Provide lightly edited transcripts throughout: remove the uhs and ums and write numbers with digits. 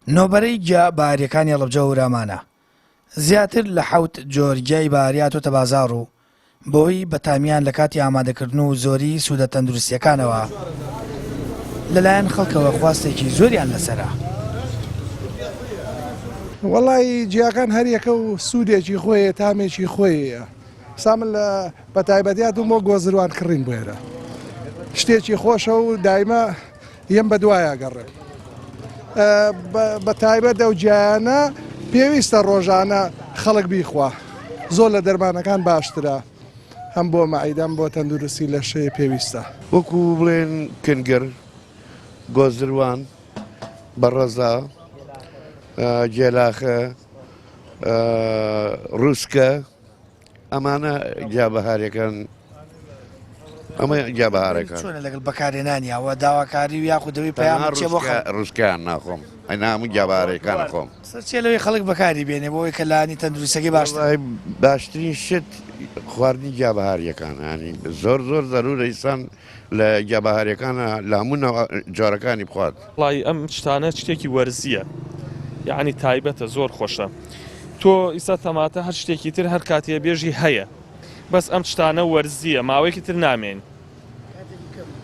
نۆبەرەی گیا بەهارییەکانی هەڵەبجە هەورامانە، زیاتر لە حەوت جۆر گیای بەهاری هاتۆتە بازاڕ و بەهۆی بەتامیان لە کاتی ئامادەکردن و زۆری سوودە تەندروستییەکانەوە لەلایەن خەڵکەوە خواستێکی زۆریان لەسەرە. وەڵایی جیاکان هەریەکە و سوودێکی خۆی تامێکی خۆیە سا من لە بەتایبەتی هاتووم بۆ گۆزروان کڕین بۆ ئێرە شتێکی خۆشە و دایمە یەم بە دوایا گەڕێم بە تایبەت ئەو گیایانە پێویستە ڕۆژانە خەڵک بیخوا زۆر لە دەرمانەکان باشترە هەم بۆ مەعیدەم بۆ تەندروستی لەشەیە پێویستە. وەکو بڵێن کنگر، گۆزروان، بەڕەزا، گێلاخە، ڕوسکە. ئەمانە گیا بەهاریەکان ئەمە گیا بەهارەکان چۆنە لەگەڵ بەکارهێنانیاوە داواکاری و یاخود دەوی پەیام چیە بۆ خەڵک؟ ڕوسکەیان ناخۆم ئەنا هەموو گیا بەهارەکان خۆم. سەر چیە لەوەی خەڵک بەکاری بێنێ بۆ ئەوەی کە لانی تەندروستەکەی باشتر بێت؟ باشترین شت خواردنی گیا بەهاریەکانە یانی زۆر زۆر زەرورە ئینسان لە گیا بەهاریەکانە لە هەموو جۆرەکانی بخوات. وەڵایی ئەم شتانە شتێکی وەرزیە یەعنی تایبەتە زۆر خۆشە تۆ ئیستا تەماتە هەر شتێکی تر هەر کاتێ بێژی هەیە بەس ئەم شتانە وەرزیە ماوەیەکی تر نامێن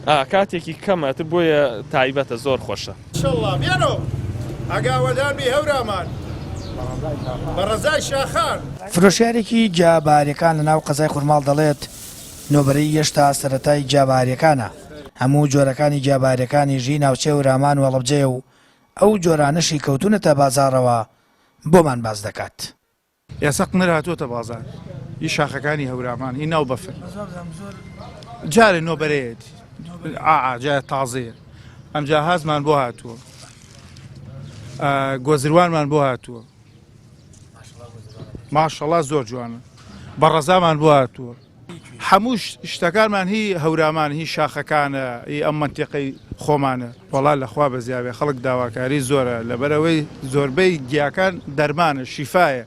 ئا کاتێکی کەمە تر بۆیە تایبەتە زۆر خۆشە. ئیشەڵڵا بێنۆ ئەگا وەدان بی هەورامان بە ڕەزای شاخان. فرۆشیارێکی گیا بەهاریەکان لە ناو قەزای خورماڵ دەڵێت، نۆبەرەی یەشتا سەرەتای گیا بەهاریەکانە، هەموو جۆرەکانی گیا بەهاریەکانیش هی ناوچەی هەورامان و هەڵەبجەیە و ئەو جۆرانەشی کەوتوونەتە بازاڕەوە بۆمان باس دەکات. ئێستا قنر هاتووەتە بازار ئی شاخەکانی هەورامان ئی ناو بەفر جارێ نۆبەرەیەتی ئا جا تازەیە ئەمجا هازمان بۆ هاتووە گۆزروانمان بۆ هاتووە ماشەڵا زۆر جوانە بە ڕەزامان بۆ هاتووە هەموو شتەکانمان هی هەورامان هی شاخەکانە هی ئەم مەنتیقەی خۆمانە وەڵا لە خوا بەزیاوێ خەڵک داواکاری زۆرە لەبەرئەوەی زۆربەی گیاکان دەرمانە شیفایە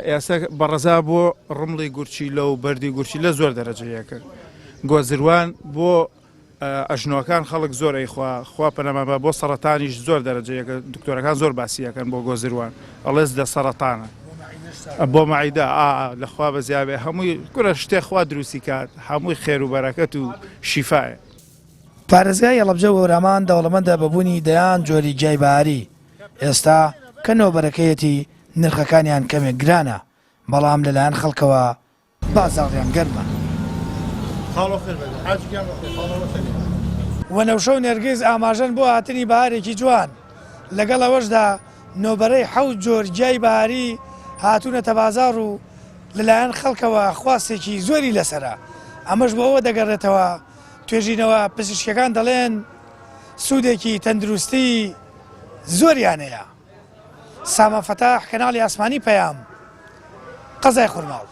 ئێستا بەڕەزا بۆ ڕمڵی گورچیلە و بەردی گورچیلە زۆر دەرەجە یەکە گۆزروان بۆ ئەژنۆکان خەڵک زۆر ئەیخوا خوا پەنامان با بۆ سەڕەتانیش زۆر دەرەجە یەکە دکتۆرەکان زۆر باسی ئەکەن بۆ گۆزروان ئەڵێ زدە سەڕەتانە بۆ مەعیدە ئا لە خوا بەزیاێ هەمووی کورە شتێ خوا دروستی کات هەمووی خێر و بەرەکەت و شیفایە. پارێزگای هەڵەبجە و هەورامان دەوڵەمەندە بە بوونی دەیان جۆری گیای بەهاری، ئێستا کە نۆبەرەکەیەتی نرخەکانیان کەمێک گرانە، بەڵام لەلایەن خەڵکەوە بازاڕیان گەرمە. وەنەوشە و نێرگز ئاماژەن بۆ هاتنی بەهارێکی جوان، لەگەڵ ئەوەشدا نۆبەرەی حەوت جۆر گیای بەهاری هاتوونەتە بازاڕ و لەلایەن خەڵکەوە خواستێکی زۆری لەسەرە، ئەمەش بۆ ئەوە دەگەڕێتەوە توێژینەوە پزیشکیەکان دەڵێن سوودێکی تەندروستی زۆریان هەیە. سامان فەتاح، کەناڵی ئاسمانی پەیام، قەزای خورماڵ.